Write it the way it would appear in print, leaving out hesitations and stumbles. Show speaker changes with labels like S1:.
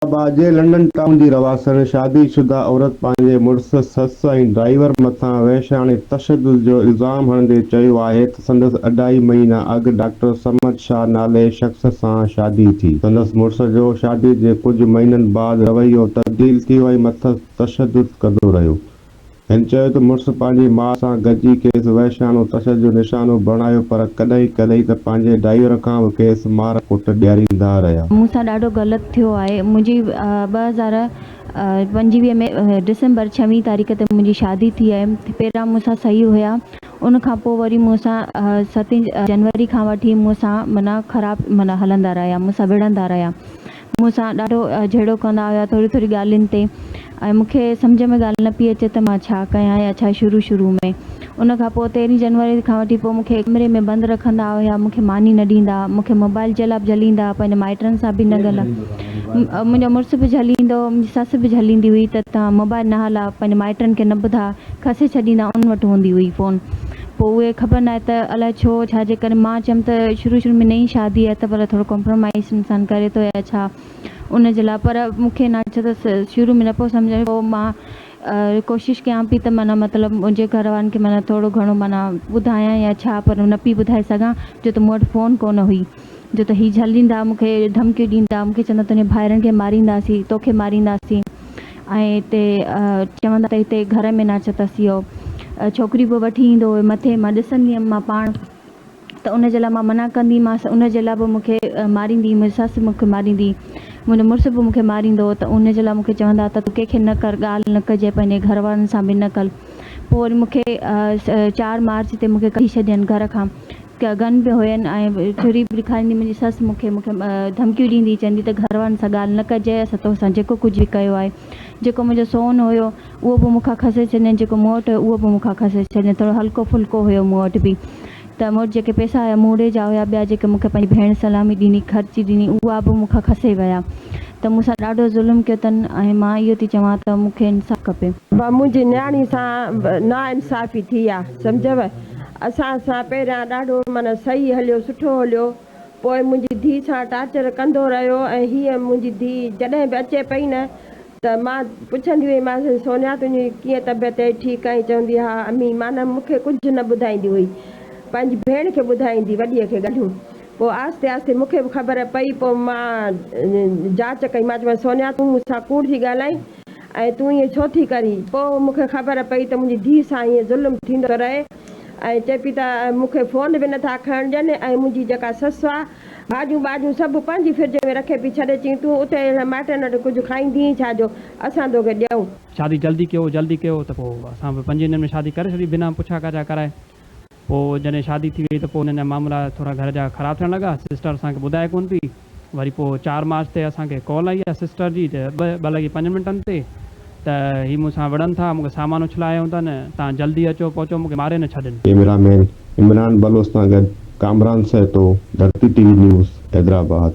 S1: حيدرآباد جي London town جي رهواسڻ شادي شده عورت پنهنجي مڙس، سس ۽ ڊرائيور مٿان وحشياڻي تشدد جو الزام هڻندي چيو آهي ته سندس اڍائي مهينا اڳ ڊاڪٽر صمد شاهه نالي شخص سان شادي ٿي. سندس مڙس جو شادي جي ڪجهه مهينن بعد رويو تبديل ٿيو ۽ مٿس تشدد ڪندو رهيو. هن چيو ته مڙس پنهنجي ماء سان گڏجي کيس وحشياڻو تشدد جو نشانو بڻايو پر ڪڏهن ڪڏهن ته پنهنجي ڊرائيور کان به کيس مار ڪٽ ڏياريندا رهيا.
S2: مون سان ڏاڍو غلط ٿيو آهي منهنجي 2025 ۾ ڊسمبر ڇويهه تاريخ تي منهنجي شادي ٿي آهي پهريان مون سان صحيح هيا ان کان پوء وري مون سان ستين جنوري کان وٺي مون سان معنيٰ خراب معنيٰ هلندا رهيا مون سان وڙهندا رهيا مون سان ڏاڍو جهيڙو ڪندا هيا ٿوري ٿوري ڳالهين تي ۽ مون کي سمجهه ۾ ڳالهه نه پئي اچي ته مان ڇا ڪيان يا ڇا شروع شروع ۾ ان کان پوء تيرهين جنوري کان وٺي پوء مون کي ڪمري ۾ بند رکندا هيا مون کي ماني نه ڏيندا مون کي موبائل جي لاء به جهليندا پنهنجي مائٽن سان به نه ڳالهاء منهنجو مڙس به جهليندو هو منهنجي سس به جهليندي هئي ته توهان موبائل نه هلاء پنهنجي مائٽن کي نه ٻڌاء کسي ڇڏيندا ان وٽ هوندي هئي فون پوء اهي خبر ناهي ته الائي ڇو ڇا جي ڪري مان چيم ته شروع شروع ۾ نئين شادي آهي ته ڀلا ٿورو ڪمپرومائيز انسان ڪري ٿو يا ڇا ان جي لاء پر مون کي نه ڇو ته شروع ۾ نه پيو سمجهه ۾ پوء مان ڪوشش ڪيان پئي ته معنيٰ مطلب منهنجي گهر وارن کي معنيٰ ٿورو گهڻو معنيٰ ٻڌايان يا ڇا پر نه پئي ٻڌائي سگهان جو ته مون وٽ فون ڪونه هئي جو ته هي جهليندا مون کي ڌمڪيون ڏيندا مون کي چوندا تنهنجي ڀائرن کي مارينداسين توکي مارينداسين ۽ هتي چوندا ته هتي گهر ۾ نه اچ ته سيئو ڇوڪري به وٺي ايندو هو مٿي مان ڏسندي هيم مان پاڻ ته ان جي لاء مان منع ڪندي مانس ان جي لاء به مون کي ماريندي منهنجي سس مون کي ماريندي منهنجو مڙس به مون کي ماريندو هو ته ان جي لاء مون کي چوندا ته تون ڪنهن کي نه ڪر ڳالهه نه ڪجي پنهنجي گهر وارن سان به نه ڪر پوء وري مون کي چار مارچ تي مون کي ڪڍي ڇڏين گهر کان گن به هين ۽ ڇري به ڏيکاريندي منهنجي سس مون کي مون کي ڌمڪيون ڏيندي چوندي ته گهر وارن سان ڳالهه نه ڪجي اسان تو سان جيڪو ڪجهه به ڪيو آهي جيڪو منهنجو سون هيو اهو به مون کان کسي ڇڏيائين جيڪو مون وٽ هيو اهو به مون کان کسي ڇڏيائين ٿورو هلڪو ڦلڪو هيو مون وٽ به ته مون وٽ جيڪي پئسا هيا موڙي جا هيا ٻيا جيڪي مون کي پنهنجي ڀيڻ سلامي ڏني خرچي ڏني اها به مون کان کسي ويا ته مون سان ڏاڍو ظلم ڪيو اٿن ۽ مان اهو ٿي چوان ته مون کي انصاف کپي.
S3: منهنجي نياڻي سان ناانصافي ٿي آ سمجهيو اسان سان پهريان ڏاڍو معنيٰ صحيح هليو سٺو هليو پوء منهنجي ڌيء سان ٽارچر ڪندو رهيو ۽ هيء منهنجي ڌيء جڏهن به اچي پئي نه ته مان پڇندي هئي مانس سونيا تنهنجي ڪيئن طبيعت آهي ٺيڪ آهين چوندي ها امي معنيٰ مون کي ڪجهه نه ٻڌائيندي هئي پنهنجي ڀيڻ کي ٻڌائيندي وڏيء کي ڳالهيون پوء آهستي آهستي مون کي به خبر پئي پوء مان جاچ ڪئي مان چيومانس سونيا تون مون سان ڪوڙ ٿي ڳالهائين ۽ تون ائين ڇو ٿي ڪرين؟ پوء مون کي خبر پئي ته منهنجي ڌيء سان ائين ظلم ٿيندو ٿو رهي ۽ چئي پئي ته مون کي فون به نٿا کڻڻ ڏين ۽ منهنجي جيڪا سس آ ڀاڄيون ٻاڄيون سڀ پنهنجي فرج ۾ رکي پئي ڇڏي چيائين تون اتي اهڙن مائٽن وٽ ڪجهه کائيندينء ڇا جو اسان توکي ڏيون.
S4: شادي جلدي ڪيو جلدي ڪيو ته پوء اسان به پنجين ڏينهن ۾ شادي ڪري ڇڏي بنا پڇا ڳاڇا ڪرائي. پوء جڏهن شادي ٿي وئي ته پوء انهن جا معاملا ٿورا گهر جا خراب ٿيڻ لڳا. سسٽر اسان کي ٻڌائي ڪونه پئي. وري پوء چار مارچ تي اسان کي ڪال آئي آهي سسٽر جي ته ٻه لڳي پنجن منٽن تي ته هي مون سان وڙهن ٿا، مون کي سامان اڇلايو اٿن، توهان جلدي اچو پهچو مون کي ماري نه ڇڏين.
S1: ڪئميرا مين عمران بلوچ سان گڏ Kamran Sahito, Dharti T V news, Hyderabad.